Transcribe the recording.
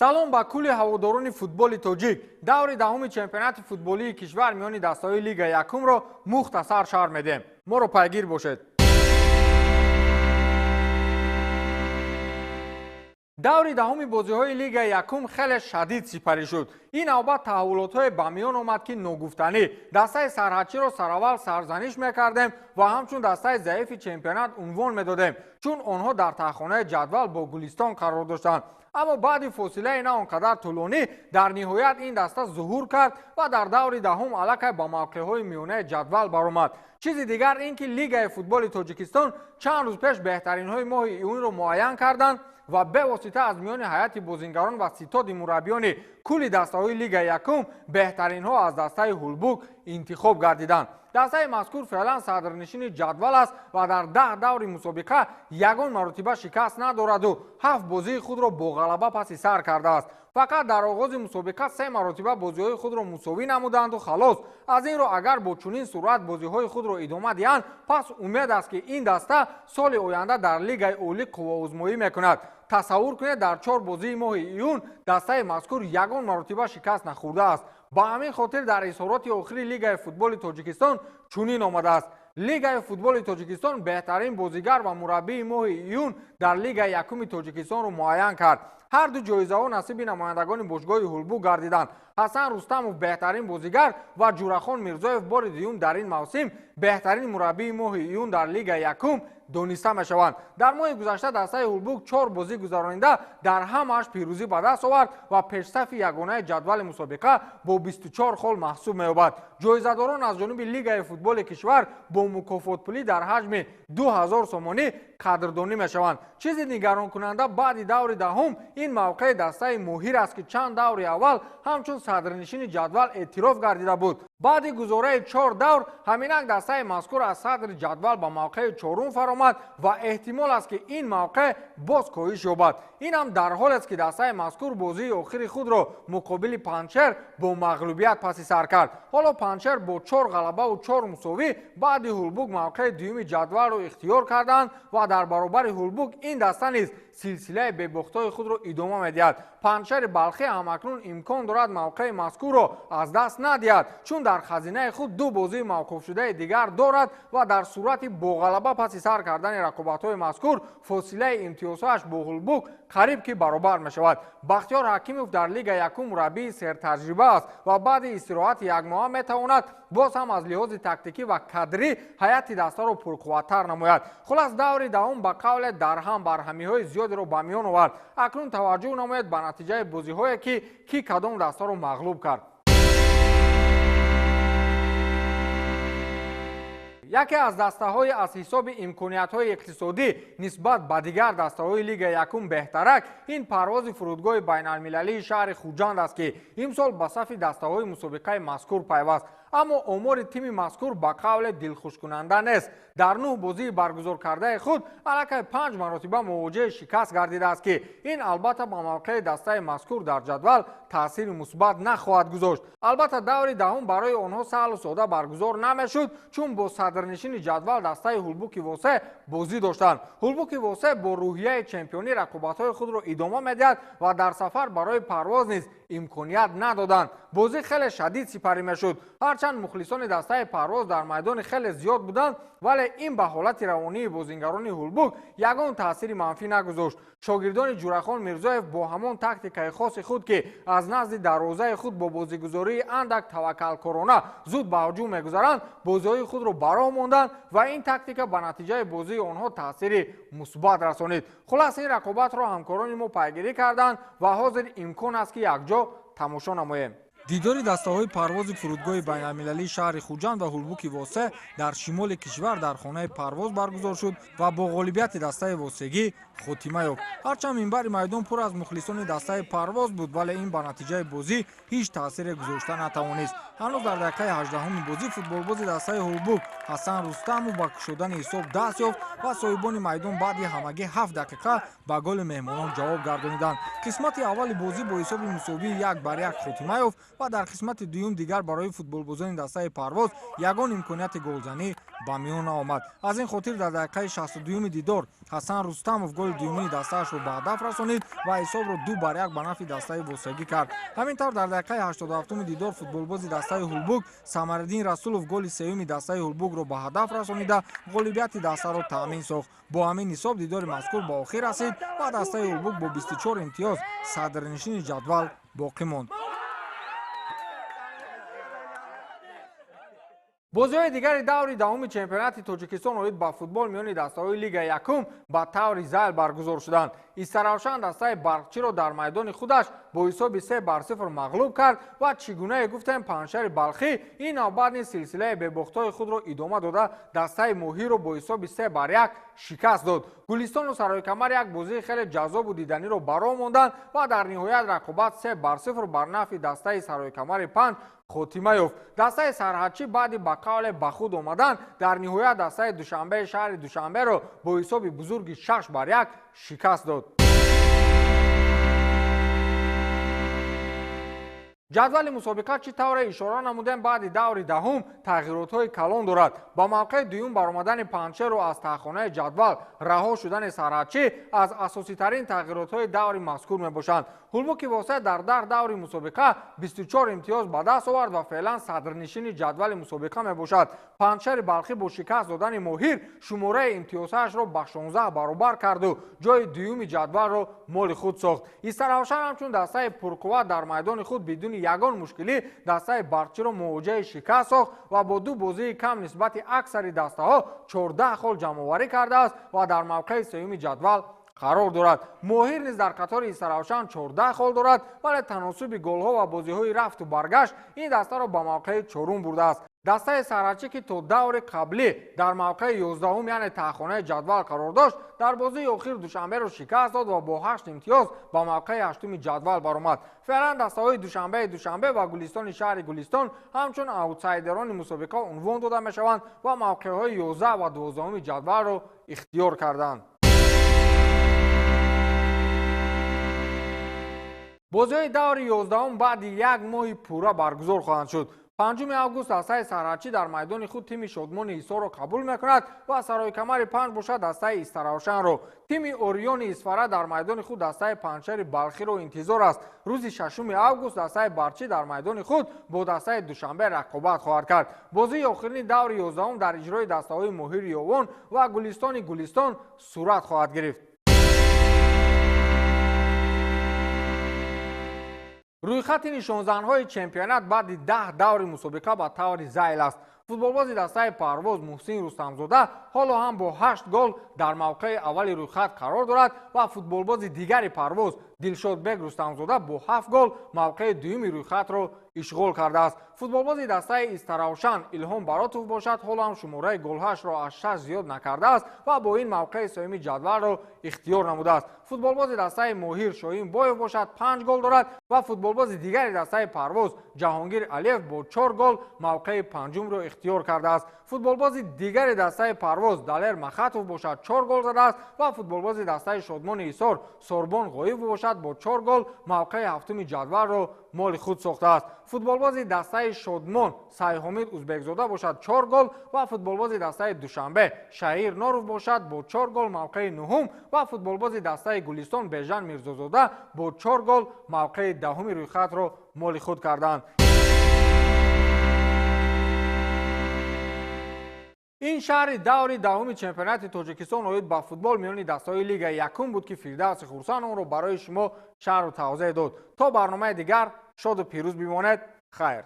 Салом ба кулли ҳаводорони футболи тоҷик. Даври даҳуми чемпионати футболии кишвар миёни дастаҳои Лигаи якумро мухтасар шарҳ медиҳем. Моро пайгир бошед. Даври даҳуми бозиҳои Лигаи якум хеле шадид сипарӣ шуд. Ин навбат таҳаввулотҳое ба миён омад, ки ногуфтанӣ. Дастаи сарҳадчиро сараввал сарзаниш мекардем ва ҳамчун дастаи заифи чемпионат унвон медодем, чун онҳо дар таҳхонаи ҷадвал бо Гулистон қарор доштанд. Аммо баъди фосилаи на он қадар тӯлонӣ дар ниҳоят ин даста зуҳур кард ва дар даври даҳум аллакай ба мавқеъҳои миёнаи ҷадвал баромад. Чизи дигар ин ки Лигаи футболи Тоҷикистон чанд рӯз пеш беҳтаринҳои моҳи июнро муайян карданд ва бевосита аз миёни ҳайати бозингарон ва ситоди мураббиёни кулли дастаҳои Лигаи якум беҳтаринҳо аз дастаи Ҳулбук интихоб гардиданд. Дастаи мазкур феълан садрнишини ҷадвал аст ва дар 10 даври мусобиқа ягон маротиба шикаст надораду 7 бозии худро бо ғалаба паси сар кардааст. Фақат дар оғози мусобиқа 3 маротиба бозиҳои худро мусовӣ намуданду халос. Аз ин рӯ агар бо чунин суръат бозиҳои худро идома диҳанд, пас умед аст, ки ин даста соли оянда дар Лигаи олӣ қувваозмоӣ мекунад. Тасаввур кунед, дар 4 бозии моҳи июн дастаи мазкур ягон маротиба шикаст нахӯрдааст. Ба ҳамин хотир дар изҳороти охири Лигаи футболи Тоҷикистон чунин омадааст: Лигаи футболи Тоҷикистон беҳтарин бозигар ва мураббии моҳи июн дар Лигаи якуми Тоҷикистонро муайян кард. Ҳар ду ҷоизаҳо насиби намояндагони бошгоҳи Ҳулбук гардиданд. Ҳасан Рустамов беҳтарин бозигар ва Ҷурахон Мирзоев бори дуюм дар ин мавсим беҳтарин мураббии моҳи июн дар Лигаи якум дониста мешаванд. Дар моҳи гузашта дастаи Ҳулбук 4 бозӣ гузаронида дар ҳамааш пирӯзӣ ба даст овард ва пешсафи ягонаи ҷадвали мусобиқа бо 24 хол маҳсуб меёбад. Ҷоизадорон аз ҷониби Лигаи футболи кишвар бо мукофотпулӣ дар ҳаҷми 2000 сомонӣ қадрдонӣ мешаванд. Чизи нигаронкунанда баъди даври даҳум ин мавқеи дастаи Моҳир аст, ки чанд даври аввал ҳамчун садрнишини ҷадвал эътироф гардида буд. Баъди гузораи 4 давр ҳаминак дастаи мазкур аз садри ҷадвал ба мавқеи чорум фаромад ва эҳтимол аст, ки ин мавқеъ боз коҳиш ёбад. Ин ҳам дар ҳолест, ки дастаи мазкур бозии охири худро муқобили Панҷшер бо мағлубият паси сар кард. Ҳоло Панҷшер бо 4 ғалабаву 4 мусовӣ баъди Ҳулбук мавқеи дуюми ҷадвалро ихтиёр карданд ва дар баробари Ҳулбук ин даста низ силсилаи бебохтҳои худро идома медиҳад. Панҷшери Балхӣ ҳамакнун имкон дорад мавқеи мазкурро аз даст надиҳад, чун дар хазинаи худ 2 бозии мавқуфшудаи дигар дорад ва дар сурати бо ғалаба паси сар кардани рақобатҳои мазкур фосилаи имтиёзҳояш бо Ҳулбук қариб ки баробар мешавад. Бахтиёр Ҳакимов дар Лига якум мураббии сертаҷриба аст ва баъди истироҳати якмоҳа метавонад боз ҳам аз лиҳози тактикӣ ва кадрӣ ҳайати дастаро пурқувваттар намояд. Хулас, даври даҳум ба қавле дарҳам барҳамиҳои зиёдеро ба миён овард. Акнун таваҷҷӯҳ намоед ба натиҷаи бозиҳое, ки кадом дастаро мағлуб кард. Яке аз дастаҳои аз ҳисоби имкониятҳои иқтисодӣ нисбат ба дигар дастаҳои Лигаи якум беҳтарак ин парвози фурудгоҳи байналмилалии шаҳри Хуҷанд аст, ки имсол ба сафи дастаҳои мусобиқаи мазкур пайваст. Аммо омори тими мазкур ба қавле дилхушкунанда нест. Дар 9 бозии баргузоркардаи худ аллакай 5 маротиба мувоҷиҳи шикаст гардидааст, ки ин албатта ба мавқеи дастаи мазкур дар ҷадвал таъсири мусбат нахоҳад гузошт. Албатта даври даҳум барои онҳо саҳлу сода баргузор намешуд, чун бо садрнишини ҷадвал дастаи Ҳулбуки Восе бозӣ доштанд. Ҳулбуки Восе бо рӯҳияи чемпионӣ рақобатҳои худро идома медиҳад ва дар сафар барои парвоз низ имконият надоданд. Бозӣ хеле шадид сипарӣ мешуд. Ҳарчанд мухлисони дастаи парвоз дар майдони хеле зиёд буданд, вале ин ба ҳолати равонии бозингарони Ҳулбук ягон таъсири манфӣ нагузошт. Шогирдони Ҷурахон Мирзоев бо ҳамон тактикаи хоси худ, ки аз назди дарвозаи худ бо бозигузории андак таваккалкорона зуд ба ҳуҷум мегузаранд, бозиҳои худро ба роҳ монданд ва ин тактика ба натиҷаи бозии онҳо таъсири мусбат расонид. Хулас, ин рақобатро ҳамкорони мо пайгирӣ карданд ва ҳозир имкон аст, ки якҷо тамошо намоем. Дидори дастаҳои парвози фурудгоҳи байналмилалии шаҳри Хуҷанд ва Ҳулбуки Восе дар шимоли кишвар дар хонаи парвоз баргузор шуд ва бо ғолибияти дастаи Восегӣ хотима ёфт. Ҳарчанд минбари майдон пур аз мухлисони дастаи парвоз буд, вале ин ба натиҷаи бозӣ ҳеҷ таъсире гузошта натавонист. Ҳанӯз дар дақиқаи 18-уми бозӣ футболбози дастаи Ҳулбук Ҳасан Рустамов ба кушодани ҳисоб даст ёфт ва соҳибони майдон баъди ҳамагӣ 7 дақиқа ба голи меҳмонон ҷавоб гардониданд. Қисмати аввали бозӣ бо ҳисоби мусовии 1-1 хотима ёфт ва дар қисмати дуюм дигар барои футболбозони дастаи Парвоз ягон имконияти голзанӣ ба миён наомад. Аз ин хотир дар дақиқаи 62-юми дидор Ҳасан Рустамов голи дуюмии дастаашро ба ҳадаф расонид ва ҳисобро 2-1 ба нафъи дастаи Восегӣ кард. Ҳамин тавр дар дақиқаи 87-уми дидор футболбози дастаи Ҳулбук Самариддин Расулов голи сеюми дастаи Ҳулбукро ба ҳадаф расонида ғолибияти дастаро таъмин сохт. Бо ҳамин ҳисоб дидори мазкур ба охир расид ва дастаи Ҳулбук бо 24 имтиёз садрнишини ҷадвал боқӣ монд. Бозиҳои дигари даври даҳуми чемпионати Тоҷикистон оид ба футбол миёни дастаҳои Лигаи якум ба таври зайл баргузор шуданд. Истаравшан дастаи Барқчиро дар майдони худаш бо ҳисоби 3-0 мағлуб кард ва чӣ гунае гуфтем Панҷшари Балхӣ ин навбат низ силсилаи бебохтҳои худро идома дода дастаи Моҳирро бо ҳисоби 3-1 шикаст дод. Гулистону Сароикамар як бозии хеле ҷаззобу диданиро баро монданд ва дар ниҳоят рақобат 3-0 бар нафъи дастаи Сароикамари 5 хотима ёфт. Дастаи Сарҳадчӣ баъди ба қавле ба худ омадан дар ниҳоят дастаи Душанбеи шаҳри Душанберо бо ҳисоби бузурги 6-1 шикаст дод. Ҷадвали мусобиқа чӣ тавре ишора намудем баъди даври даҳум тағйиротҳои калон дорад. Ба мавқеи дуюм баромадани Панҷшеру аз таҳхонаи ҷадвал раҳо шудани Сарҳадчӣ аз асоситарин тағйиротҳои даври мазкур мебошанд. Ҳулбуки Восеъ дар 10 даври мусобиқа 24 имтиёз ба даст овард ва феълан садрнишини ҷадвали мусобиқа мебошад. Панҷшери Балхӣ бо шикаст додани Моҳир шумораи имтиёзҳояшро ба 16 баробар карду ҷои дуюми ҷадвалро моли худ сохт. Истаравшан ҳамчун дастаи пурқувват дар майдони худ бидуни ягон мушкилӣ дастаи Барқчиро мувоҷиҳаи шикаст сохт ва бо ду бозии кам нисбати аксари дастаҳо 14 хол ҷамъоварӣ кардааст ва дар мавқеи сеюми ҷадвал қарор дорад. Моҳир низ дар қатори Истаравшан 14 хол дорад, вале таносуби голҳо ва бозиҳои рафту баргашт ин дастаро ба мавқеи чорум бурдааст. Дастаи Сарҳадчӣ ки то даври қаблӣ дар мавқеи 11-ум яъне таҳхонаи ҷадвал қарор дошт, дар бозии охир Душанберо шикаст дод ва бо 8 имтиёз ба мавқеи 8-уми ҷадвал баромад. Феълан дастаҳои Душанбеи Душанбе ва Гулистони шаҳри Гулистон ҳамчун аутсайдерони мусобиқа унвон дода мешаванд ва мавқеъҳои 11 ва 12-уми ҷадвалро ихтиёр карданд. Бозиҳои даври 11-ум баъди як моҳи пурра баргузор хоҳанд шуд. 5 август дастаи Сарҳадчӣ дар майдони худ тими Шодмони Ҳисорро қабул мекунад ва Сароикамари 5 бошад дастаи Истаравшанро. Тими Ориони Исфара дар майдони худ дастаи Панҷшери Балхиро интизор аст. Рӯзи 6 август дастаи Барқчӣ дар майдони худ бо дастаи Душанбе рақобат хоҳад кард. Бозии охирини даври 11-ум дар иҷрои дастаҳои Моҳири Ёвон ва Гулистони Гулистон сурат хоҳад гирифт. Рӯйхати нишонзанҳои чемпионат баъди 10 даври мусобиқа ба таври зайл аст. Футболбози дастаи Парвоз Муҳсин Рустамзода ҳоло ҳам бо 8 гол дар мавқеи аввали рӯйхат қарор дорад ва футболбози дигари Парвоз Дилшодбек Рустамзода бо 7 гол мавқеи дуюми рӯйхатро ишғол кардааст. Футболбози дастаи Истаравшан Илҳом Баротов бошад ҳоло ҳам шумораи голҳояшро аз 6 зиёд накардааст ва бо ин мавқеи сеюми ҷадвалро ихтиёр намудааст. Футболбози дастаи Моҳир Шоҳинбоев бошад 5 гол дорад ва футболбози дигари дастаи Парвоз Ҷаҳонгир Алиев бо 4 гол мавқеи панҷумро ихтиёр кардааст. Футболбози дигари дастаи Парвоз Далер Махатов бошад 4 гол задааст ва футболбози дастаи Шодмони Ҳисор Сорбон Ғоибов бошад бо 4 гол мавқеи ҳафтуми ҷадвалро моли худ сохтааст. Футболбози дастаи Шодмон Сайҳомид Узбекзода бошад 4 гол ва футболбози дастаи Душанбе Шаҳир Норов бошад бо 4 гол мавқеи нуҳум ва футболбози дастаи Гулистон Бежан Мирзозода бо 4 гол мавқеи даҳуми рӯйхатро моли худ карданд. Ин шаҳри даври даҳуми чемпионати Тоҷикистон оид ба футбол миёни дастаҳои Лигаи якум буд, ки Фирдавси Хурсанд онро барои шумо шаҳру тавзеҳ дод. То барномаи дигар шоду пирӯз бимонед. Хайр.